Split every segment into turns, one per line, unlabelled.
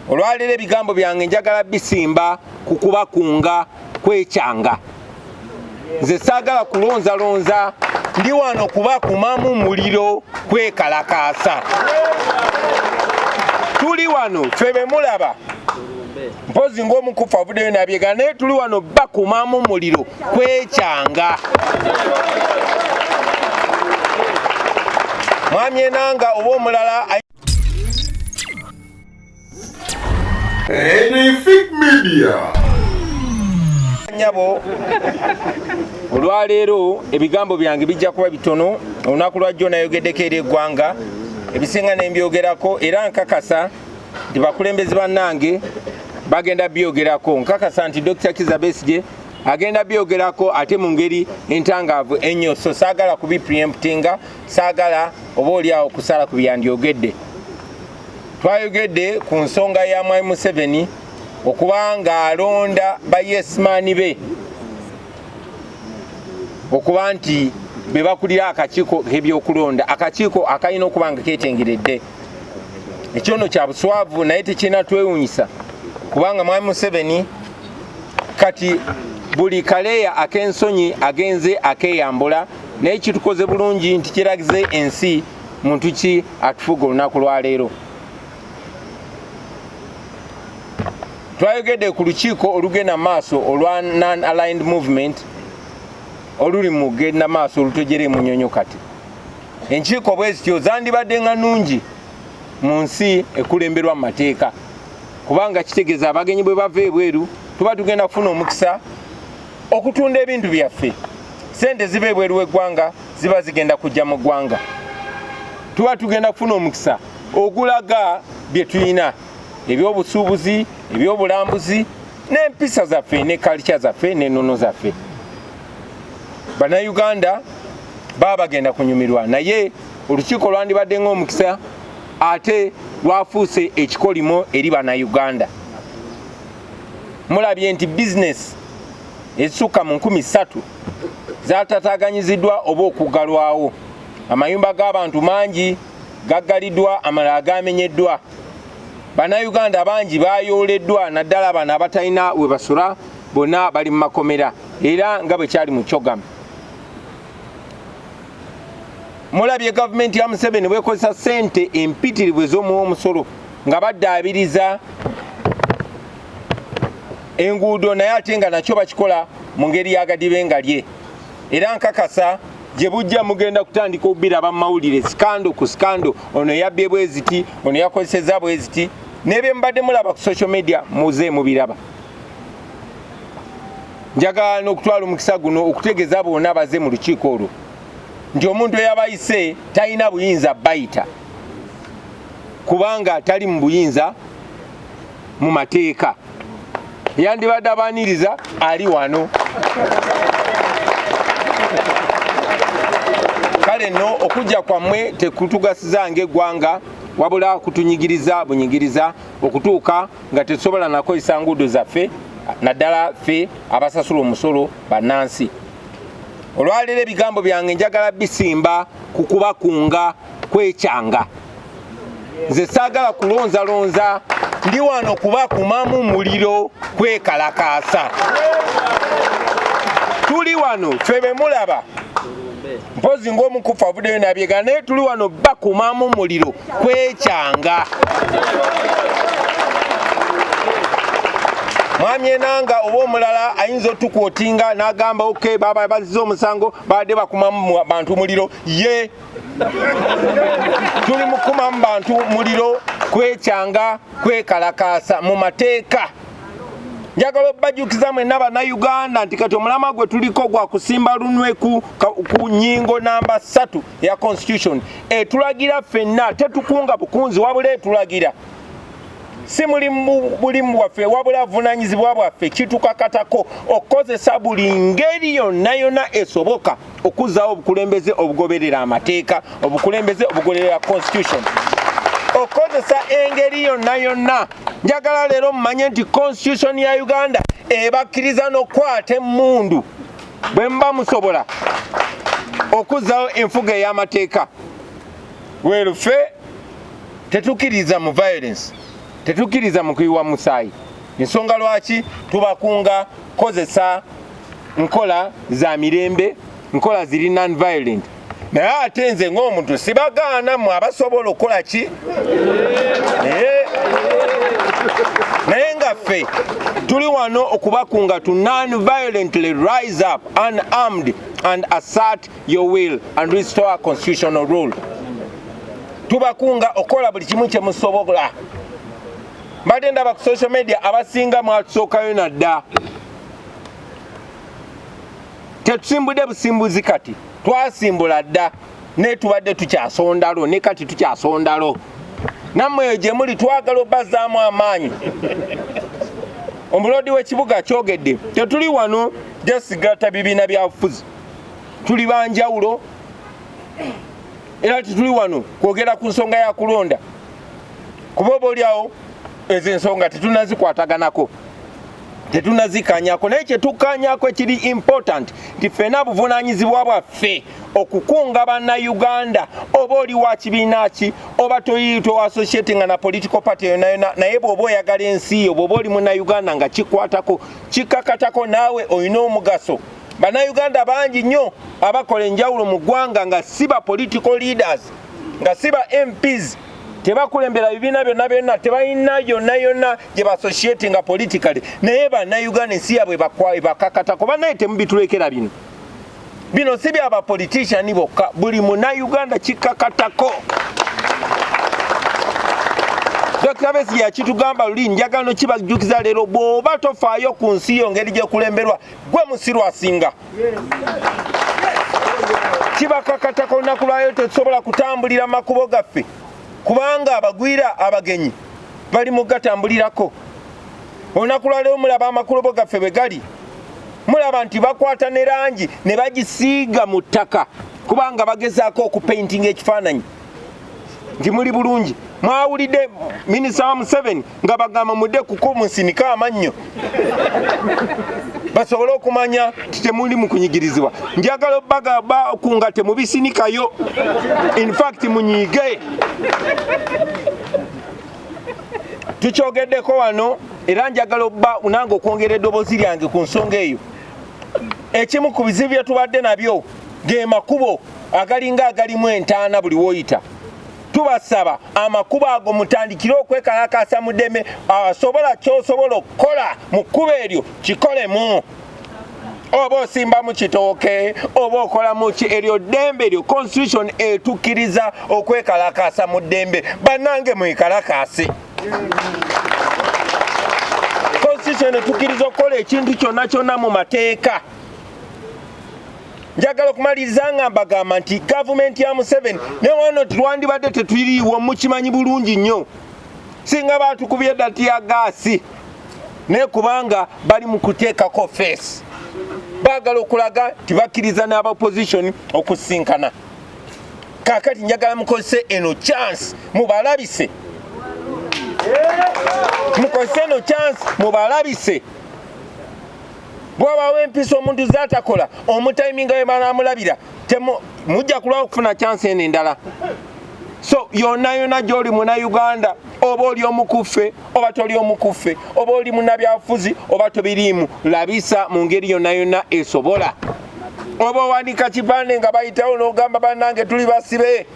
Olwaleero ebigambo byange njagala bisimba ku kubakunga kwekyanga. Nze saagala kulonzalonza, ndi wano kubakumamu muliro kwekalakaasa. Tuli wano ffe be mulaba, mpozi ng'omukufu avuddeyo nabyegana, naye tuli wano bakumamu muliro kwekyanga. Mwami Enanga oba omulala.
Anything Media.
Nyabo, olwaleero ebigambo byange bijja kuba bitono. Olunaku lwajjo nayogeddeko eri eggwanga, ebisinga nembyogerako, era nkakasa nti bakulembeze bannange bagenda byogerako. Nkakasa nti Dr. Kizza Besigye agenda byogerako ate mu ngeri entangaavu ennyo, so saagala kubi preemptinga, saagala oba oli awo kusala ku byandyogedde. Twayogedde ku nsonga ya Mwami Museveni okuba ng'alonda bayesmaani be okuba nti be bakulira akakiiko k'ebyokulonda, akakiiko akalina okuba nga keetengeredde. Ekyono kya buswavu, naye tekirina twewunyisa kubanga Mwami Museveni kati buli kaleeya ak'ensonyi agenze akeeyambula, naye kitukoze bulungi nti kiragize ensi muntu ki atufuga olunaku lwaleero. Twayogedde ku lukiiko olugenda maaso olwa Non-Aligned Movement oluli mu genda maaso olutojera emunyonyo. Kati enkiiko bwe zityo zandibadde nga nnungi mu nsi ekulemberwa mu mateeka, kubanga kitegeeza abagenyi bwe bava ebweru tuba tugenda kufuna omukisa okutunda ebintu byaffe. Sente ziva ebweru w'eggwanga ziba zigenda kujja mu ggwanga, tuba tugenda kufuna omukisa ogulaga bye tulina, ebyobusuubuzi, ebyobulambuzi, n'empisa zaffe ne kalica zaffe n'ennono zaffe. Bannayuganda baba bagenda kunyumirwa, naye olukiiko lwandibadde ng'omukisa ate lwafuuse ekikolimo eri Bannayuganda. Mulabye nti bizinesi ezisukka mu 3000 zatataaganyiziddwa oba okuggalwawo. Amayumba g'abantu mangi gaggaliddwa, amalala gamenyeddwa. Bannayuganda bangi bayooleddwa, naddala bano abatalina we basula, bonna bali mu makomera, era nga bwe kyali mu CHOGM. Mulabye gavumenti ya Museveni bwekozesa ssente empitirivu ez'omuwa omusolo nga baddaabiriza enguudo, naye ate nga nakyo bakikola mu ngeri y'agadibe nga lye. Era nkakasa gye bujja mugenda kutandika okubiraba mu mawulire, sikando ku sikando, ono yabbye bweziti, ono yakozesezza bweziti, n'ebye mubadde mulaba ku social media muze mubiraba. Njagala n'okutwala omukisa guno okutegeeza bonna baze mu lukiiko olwo nti omuntu eyabayise talina buyinza bayita, kubanga tali mu buyinza mu mateeka. Yandibadde abaniriza ali wano. Kale nno okujja kwammwe tekutugasiza ng'eggwanga, wabula kutunyigiriza bunyigiriza okutuuka nga tetusobola nakozesa nguudo zaffe, naddala ffe abasasula omusolo bannansi. Olwaleero ebigambo byange njagala bisimba ku kubakunga kwekyanga. Nze saagala kulonzalonza, ndi wano kubakumamu muliro kwekalakaasa. Tuli wano ffe be mulaba, mpozi ng'omukufu avuddeyo nabyegana, naye tuli wano bakumamu muliro kwekyanga. Mwami Enanga oba omulala ayinza otukwotinga n'agamba ok, baba bazizza omusango, babadde bakumamu bantu muliro. Ye tuli mukumamu bantu muliro kwekyanga kwekalakaasa mu mateeka. Njagala obajjukiza mwenna Bannayuganda nti kati omulama gwe tuliko gwa kusimba lunwe ku nnyingo namba 3 ya constitution etulagira ffenna, tetukunga bukunzi wabula etulagira si mulimu bulimu bwaffe wabula buvunaanyizibwa bwaffe. Kitukakatako okukozesa buli ngeri yonna yonna esoboka okuzzaawo obukulembeze obugoberera amateeka, obukulembeze obugoberera constitution, okukozesa engeri yonna yonna. Njagala leero mumanye nti constitution ya Uganda ebakkiriza n'okukwata emmundu bwe muba musobola okuzzaawo enfuga ey'amateeka. Weerufe tetukkiriza mu violence. Tetukkiriza mu kuyiwa musaayi. Ensonga lwaki tubakunga kozesa nkola za mirembe, nkola ziri non-violent. Naye ate nze ng'omuntu sibagaana mmwe abasobola okukola ki, naye nga ffe tuli wano okubakunga to non-violently rise up unarmed and assert your will and restore constitutional rule. Tubakunga okukola buli kimu kye musobola. Mbadde ndaba ku social media abasinga mwatusookayo nadda. Tetusimbudde busimbuzi kati, twasimbula dda naye tubadde tukyasondalo, ne kati tukyasondalo. Nammwe eyo gye muli twagala obbazaamu amaanyi. Omuloodi w'ekibuga akyogedde, tetuli wano jasigatta bibiina bya bufuzi, tuli banjawulo era tetuli wano kwogera ku nsonga ya kulonda, kuba oba oliawo ezo ensonga tetunazikwataganako, tetunazikanyako. Naye kyetukanyako ekiri important nti ffena buvunaanyizibwa bwaffe okukunga bannayuganda, oba oli wa kibiina ki, oba toassociatinga na political party yonna yonna, naye bw'oba oyagala ensi yo, bw'oba oli munnayuganda nga kikwatako, kikakatako, naawe olina omugaso. Bannayuganda bangi nnyo abakola enjawulo mu ggwanga nga si ba political leaders, nga si ba MPs, tebakulembera bibiina byonna byonna, tebalina yonna yonna gye bassociatinga politically, naye bannayuganda ensi yaabwe ebakakatako. Bannaye temubitulekera bino, bino si bya bapolitician bokka, buli munnayuganda kikakatako. Dr. Besigye yakitugamba luli, njagala no kibajjukiza leero, bw'oba tofaayo ku nsi yo ngeri gyekulemberwa, gwe musiru asinga. Kibakakatako olunaku lwayo tetusobola kutambulira makubo gaffe kubanga abagwira abagenyi bali mu gatambulirako. Olunaku lwaleero mulaba amakubo gaffe bwe gali, mulaba nti bakwata ne langi ne bagisiiga mu ttaka kubanga bagezaako okupaintinga ekifaananyi nti muli bulungi. Mwawulidde minisita wa Museveni nga bagamba mudde kuko musinika amannyo basobole okumanya nti temuli mu kunyigirizibwa. Njagala obagamba kunga temubisinikayo, in fact munyiige. Tukyogeddeko wano era njagala obba nange okwongera eddoboozi lyange ku nsonga eyo. Ekimu ku bizibu bye tubadde nabyo ge makubo agalinga agalimu entaana buli w'oyita. Tubasaba amakubo ago mutandikire okwekalakaasa mu ddembe, asobola ky'osobola okukola mu kkubo eryo kikolemu, oba osimbamu kitooke oba okolamu ki, eryo ddembe eryo constitution etukkiriza okwekalakaasa mu ddembe. Bannange mwekalakaase. Constitution etukkiriza okukola ekintu kyonna kyonna mu mateeka. Njagala okumaliriza nga mbagamba nti gavumenti ya Museveni ne wano twandibadde tetuyiriiwo, mukimanyi bulungi nnyo, singa batukubye dda teargas, naye kubanga bali mu kuteekako face, baagala okulaga nti bakkiriza n'aba opposition okusinkana. Kaakati njagala mukozese eno chance mubalabise, mukozese eno chance mubalabise. Bw'abaawo empisa omuntu z'atakola, omutayiminga we banaamulabira, mujja kulwawo okufuna chance eno endala. So yonna yonna gy'oli munnayuganda, oba oli omukuffe oba toli omukuffe, oba oli munnabyabufuzi oba tobiriimu, labisa mu ngeri yonna yonna esobola. Oba owanika kipande nga bayitawo n'ogamba bannange tuli basibe,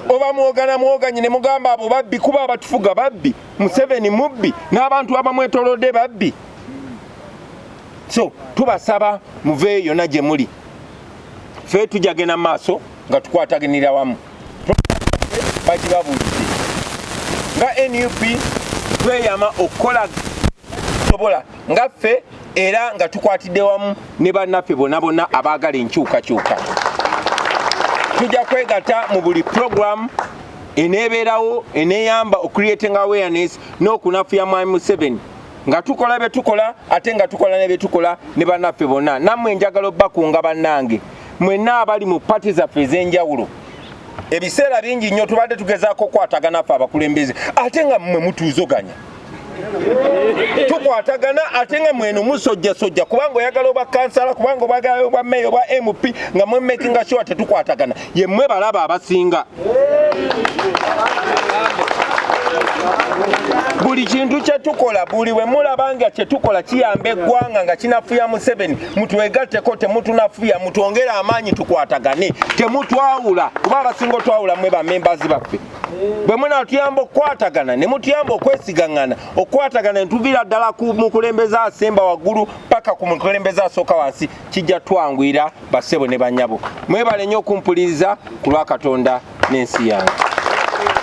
oba mwogana mwoganyi ne mugamba abo babbi, kuba abatufuga babbi, Museveni mubbi n'abantu abamwetolodde babbi. So tubasaba muveeyo yonna gye muli, ffe tujja genda mu maaso nga tukwataganira wamu. Bagibabuulidde nga NUP tweyama okukola sobola nga ffe era nga tukwatidde wamu ne bannaffe bonna bonna abaagala enkyukakyuka. Tujja kwegatta mu buli program eneebeerawo eneeyamba ocreating awareness n'okunafuya Mwami Museveni, nga tukola bye tukola ate nga tukola ne bye tukola ne bannaffe bonna. Nammwe njagala obbakunga bannange mwenna abali mu pati zaffe ez'enjawulo. Ebiseera bingi nnyo tubadde tugezaako okukwatagana ffe abakulembeze, ate nga mmwe mutuuzoganya. Tukwatagana ate nga mweno musojjasojja, kubanga oyagala obwa kansala, kubanga obwagala obwa meeya, obwa MP, nga mwe makinga sure tetukwatagana. Ye mmwe balaba abasinga. Buli kintu kye tukola, buli we mulaba nga kye tukola kiyamba eggwanga nga kinafuya Museveni, mutwegatteko, temutunafuya, mutwongere amaanyi, tukwatagane, temutwawula, kuba abasinga otwawula mwe bamembazi baffe. Bwe munaatuyamba okukwatagana ne mutuyamba okwesigaŋŋana, okukwatagana ne tuviira ddala ku mukulembeze asemba waggulu paka ku mukulembeze asooka wansi, kijja twanguyira. Bassebo ne bannyabo, mwebale nnyo okumpuliriza ku lwa Katonda n'ensi yange.